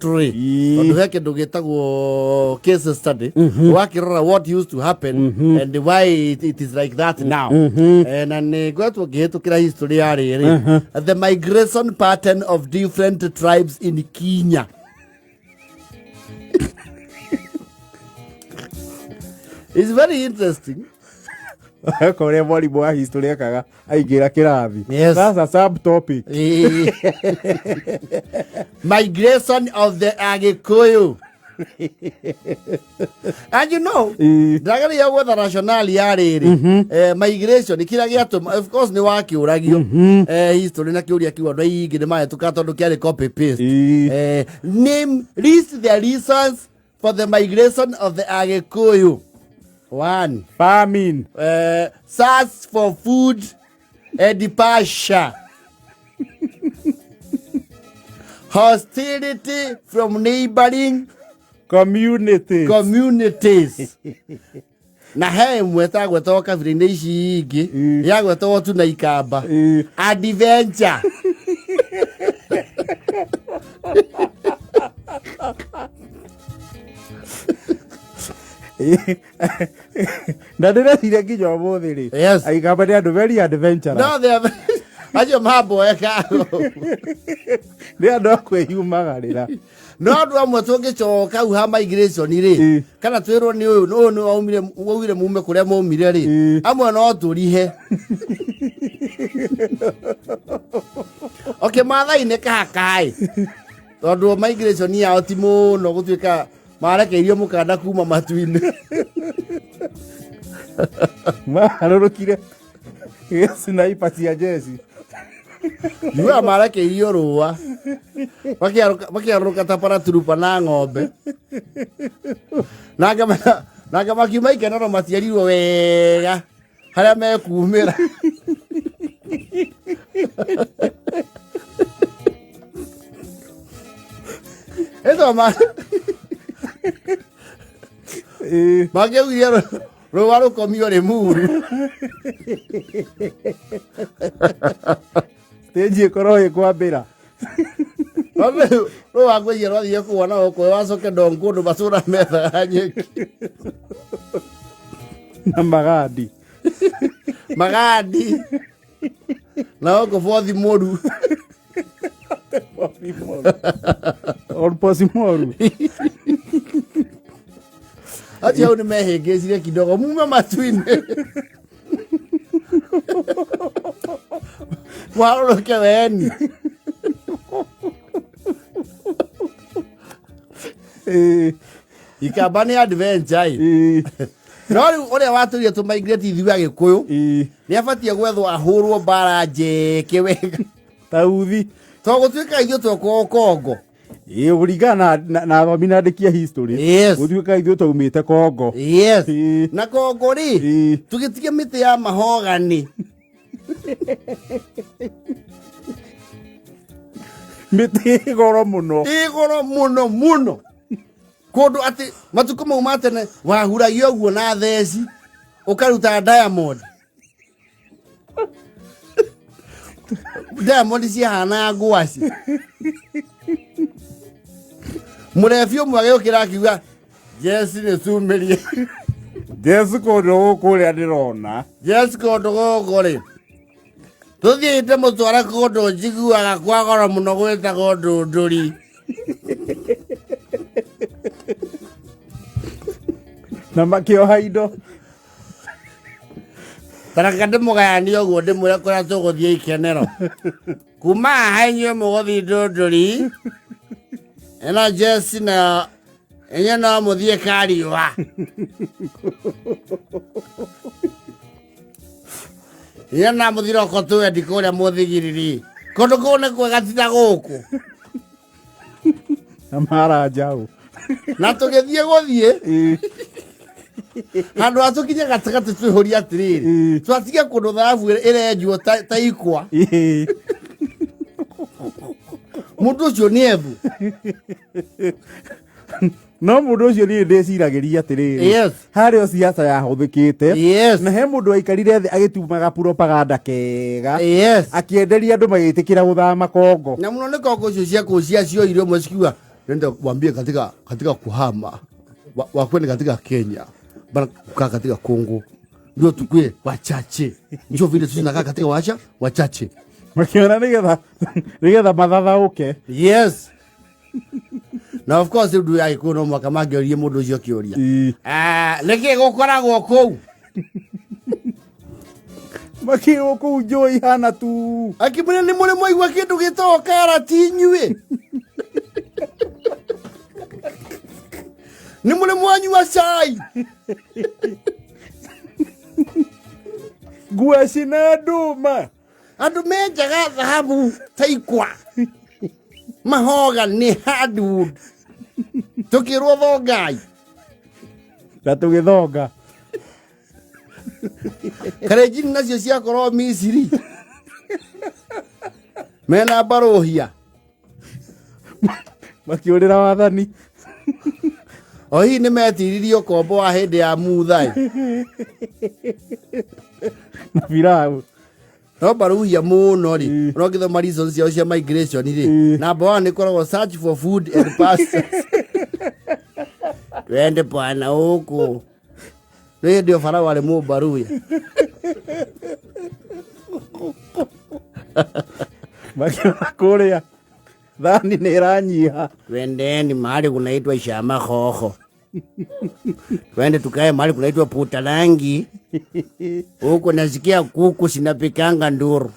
Rĩ tondũ he kĩndũ gĩtagwo case study, wakĩrora what used to happen and why it is like that now. Na nĩ ngoretwo ngĩhĩtũkĩra history ya rĩrĩ, the migration pattern of different tribes in Kenya. It's very interesting. Eka ũrĩa mwarimũ wa history ekaga aingĩra kĩrathi. Yes. That's a subtopic. Migration of the Agikuyu. And you know, ndagĩrĩire gwetha rationale ya rĩrĩ migration kĩrĩa gĩatũma. Of course nĩ wakĩũragio history na kĩũria kĩu andũ aingĩ nĩ mahĩtũka tondũ kĩarĩ copy paste. Name, list the reasons for the migration of the Agikuyu. One, Famine. Search for food and pasture, hostility from neighboring communities. Communities. Na he ĩmwe tagwetagwo kabira-inĩ ici ingĩ, yagwetagwo tu na Ikamba, adventure. Na ndĩrecire nginya ũmũthĩ rĩ, Aikamba nĩ andũ very adventurous. No, they are acio mamboeka. Nĩ andũ a kwĩyumagarĩra. No andũ amwe tũngĩcoka hau ha migration rĩ, kana twĩrwo nĩ ũyũ ũyũ nĩ waumire, waugire mume kũrĩa maumire rĩ, amwe no tũrihe. Okay, Maathai nĩ kahakaĩ tondũ migration yao ti mũno gũtuĩka marekeirio mũkanda kuma matu-inĩ. Maharũrũkire sniper cia jeshi. Njugaga marekeirio rũa makĩarũka ta paraturupa na ng'ombe nanga makiuma ikenero matiarirwo wega harĩa mekumĩra. Ĩto mangĩaugire rũa rũkomio Rĩmuru. Stage ĩkorwo ĩkwambĩra. Rũa ngwĩciria rwathiire kuona gũkũ wacoke ndong kũndũ matũra methaga nyeki. Na magandi. Magandi na gũkũ bothi mũru. Olposimoru. Acio hau nĩ mehĩngĩcire kidogo mume matu-inĩ mwarũrũke weni. Ikamba nĩ adventure ĩ. No rĩu ũrĩa watũire tũmigrate ithuĩ Agĩkũyũ nĩ abatiĩ gwethwo ahũrwo mbara njeke wega. Tauthi. To gũtuĩka ithuĩ twekwo Kongo. Ĩĩ, kũringana na athomi na andĩki a history. Gũtuĩka ithuĩ twaumĩte Kongo. Na Kongo rĩ, tũgĩtige mĩtĩ ya mahogani. Mĩtĩ ĩ goro mũno. Ĩ goro mũno mũno kũndũ atĩ matukũ mau ma tene wahuragia ũguo na theci ũkaruta diamond. Diamond ciahanaga ngwaci. Mũrebi ũmwe agĩũkĩra akiuga jesi nĩ cumĩrie. Jesu kũndũ gũkũ ũrĩa ndĩrona. Jesi kũndũ gũkũ rĩ, tũthiĩte mũtware kũndũ njiguaga kwa goro mũno gwĩtagwo Ndũndũri. Na makĩoha indo. Tareka ndĩmũgayanie ũguo ndĩmwĩre kũrĩa tũgũthiĩ ikenero. Kuma haha inyuĩ mũgũthiĩ Ndũndũri ĩno jesi na inyuĩ no mũthiĩ Kariũa. Inyuĩ no mũthiĩ roko twendi kũrĩa mũthigiriri kũndũ kũu nĩ kwega ti ta gũkũ. Na mara njaũ. Na tũgĩthiĩ gũthiĩ handũ ha tũkinye gatagatĩ twĩhũrie atĩrĩrĩ, twatiga kũndũ thahabu ĩrenjwo ta ikwa. Mũndũ ũcio nĩ ethu. No mũndũ ũcio niĩ ndĩciragĩria atĩrĩrĩ, harĩ o siasa yahũthĩkĩte, na he mũndũ waikarire thĩ agĩtumaga propaganda kega, akĩenderia andũ magĩtĩkĩra gũthama Kongo. Na mũno nĩ Kongo icio cia kũu cia cioire ũmwe cikiuga Nenda waambie katika kuhama wakwende katika Kenya bana kukaa katika Kongo ndio tukue wachache, ndio vile sisi tunakaa katika wachache. Makiona nigetha mathathaũke. Yes. Na of course ndu ya gĩkũyũ no mwaka mangĩorie mũndũ ũcio kĩũria. Nĩkĩ gũkoragwo kũu? Makĩrwo kũu njũĩ ihana tu. Akĩmwĩra nĩ mũrĩ mwaigua kĩndũ gĩtagwo karati inyuĩ? Nĩ mũrĩ mwanyua cai? Ngwacĩ na ndũma. Andũ menjaga thahabu ta ikwa. Mahoga nĩ hardwood. Tũkĩrwo thongai. Na tũgĩthonga. Karenjini nacio ciakorwo Misiri. Mena mbarũhia. Makĩũrĩra wathani. O hihi nĩ metiririe ũkombo wa hĩndĩ ya Muthai. Na Firaũ. No mbaruhia mũno rĩ, no ngĩthoma reasons ciao cia migration rĩ, number 1 ĩkoragwo search for food and pastures. Twende bwana huku. Nĩ hĩndĩ ĩyo Farao arĩ mũmbaruya. Makiona kũrĩa thani nĩ ĩranyiha. Twendeni mahali kunaitwa Shamahoho. Twende tukae mahali kunaitwa Putalangi. Huko nasikia kuku zinapikanga nduru.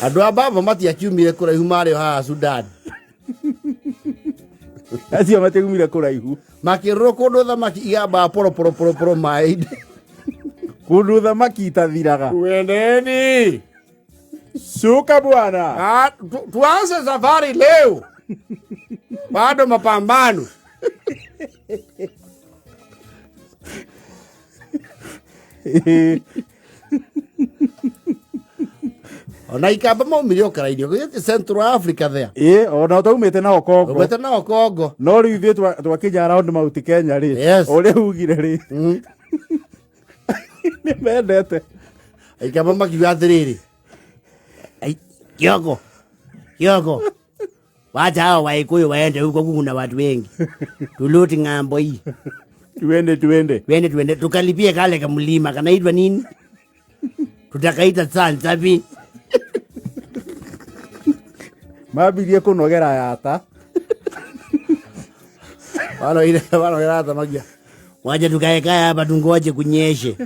Andũ a baba matiakiumire kũraihu marĩ o haha Sudan. Acio matiaumire kũraihu. Makĩrũrwo kũndũ thamaki igambaga poro poro poro poro maĩ-inĩ. Kũndũ thamaki itathiraga. Twendeni. Shuka bwana. Tuanze safari leo. Bado mapambano. Ona ikamba maumire ũkarainio, gũgĩtĩ Central Africa there. Ĩ, ona ũtaumĩte nao Congo. Umĩte nao Congo. No rĩu ithuĩ twakinya around Mount Kenya rĩ. Yes. Ũrĩa ugire rĩ. Nĩ mendete. Ikamba makiuga atĩrĩrĩ. Ai, Kioko. Kioko. Wacha hao Waikuyu waende huko, kuna watu wengi. Tuluti ng'ambo hii. Tuende, tuende. Tuende, tuende. Tukalipie kale kamlima kanaitwa nini? Tutakaita Tsanzabi. Mambirie kũnogera yata. Wano ile, wano ile hata magia. Wacha tukae kae hapa tungoje kunyeshe.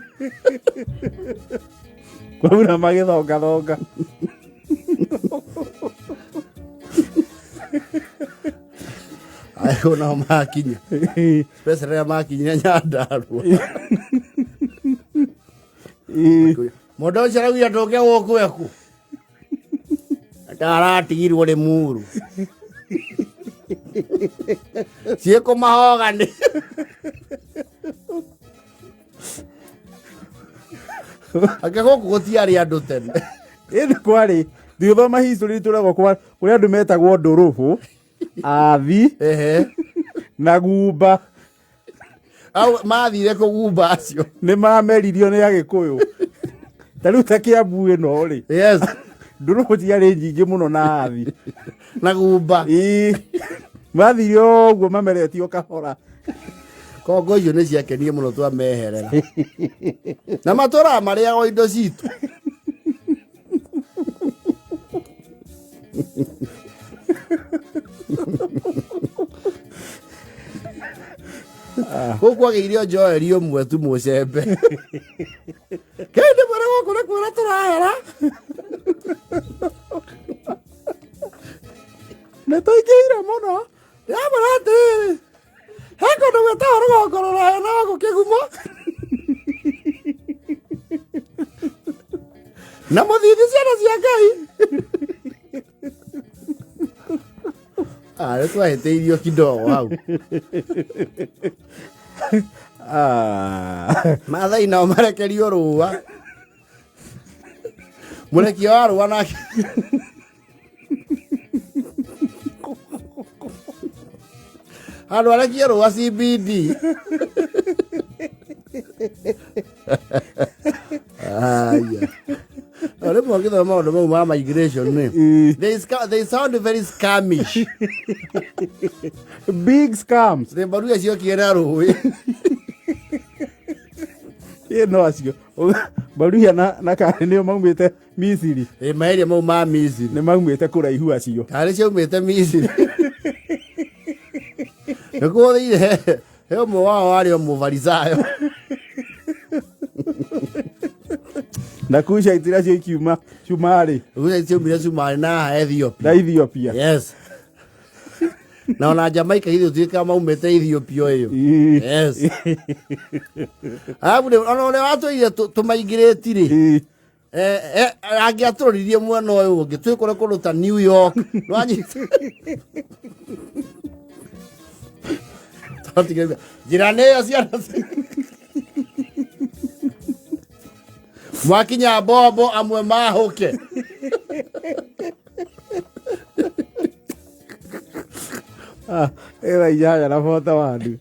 Kwaura magĩthonga thonga. Ayo nao makinya. Pesa rĩa makinya Nyandarua. Mũndũ ũcio araugire tũke gũkũ eku. Ata aratigirwo nĩ muru. Ciĩkũ mahoga nĩ. Anga gũkũ gũtiarĩ andũ tene. Ĩndĩ kwarĩ, thutha history tũragwo kwa kũrĩ andũ metagwo ndũrũhũ, athi, na gumba. Au mathire kũgumba acio. Nĩ mameririo nĩ Agĩkũyũ. Ta rĩu ta Kĩambu ĩno rĩ. Yes. Ndũrũhũ ciarĩ nyingĩ mũno na athi. Na gumba. Ĩĩ. Mathire ũguo mameretio kahora. Kongo icio nĩ ciakenie mũno twameherera. Na matũraga marĩaga indo citũ. Gũkũ kwagĩire o Joel ũmwe tu mũcembe. Kĩndĩ mwĩre gũkũ nĩ kwĩra tũrahera. Nĩ tũingĩire mũno. Ndĩramwĩra atĩrĩrĩ, he kũndũ gwĩtagwo rũgongo rũraya na gũkũ Kĩgumo. Na mũthithi ciana cia Ngai. Nĩ twahĩtĩirio kidogo hau. Maathai nao marekerio rũa. Mũrekio wa rũa nake. Handũ arekie rũa CBD. Aya. No, rĩmwe Rĩmwe ũngĩthoma maũndũ mau ma migration rĩ, they sound very scamish. Big scams. Thimbaruya ciokire na rũĩ. Ĩ no acio Baruya na karĩ nĩo maumĩte Misiri. Ĩ maeria mau ma Misiri. Nĩ maumĩte kũraihu acio. Karĩ ciaumĩte Misiri. Nĩkuo thĩire he ũmwe wao warĩ o mũbarisayo. Na Kushite nacio ikiuma Cumarĩ. Kushite ciaumire Cumarĩ na Ethiopia. Na Ethiopia. Yes. Na ona Jamaica githĩ ũtuĩkaga maumĩte Ethiopia ĩyo. Yes. Arabu ona ũrĩa watũire tũmaingĩrĩti rĩ. Angĩatũroririe mwena ũyũ ũngĩ twĩkore kũndũ ta New York. Nĩwanyita. Twatigĩrĩria. Njĩra nĩ ĩyo ciana mwakinya mbombo amwe mahũke. Ah, ĩra 8 na 41.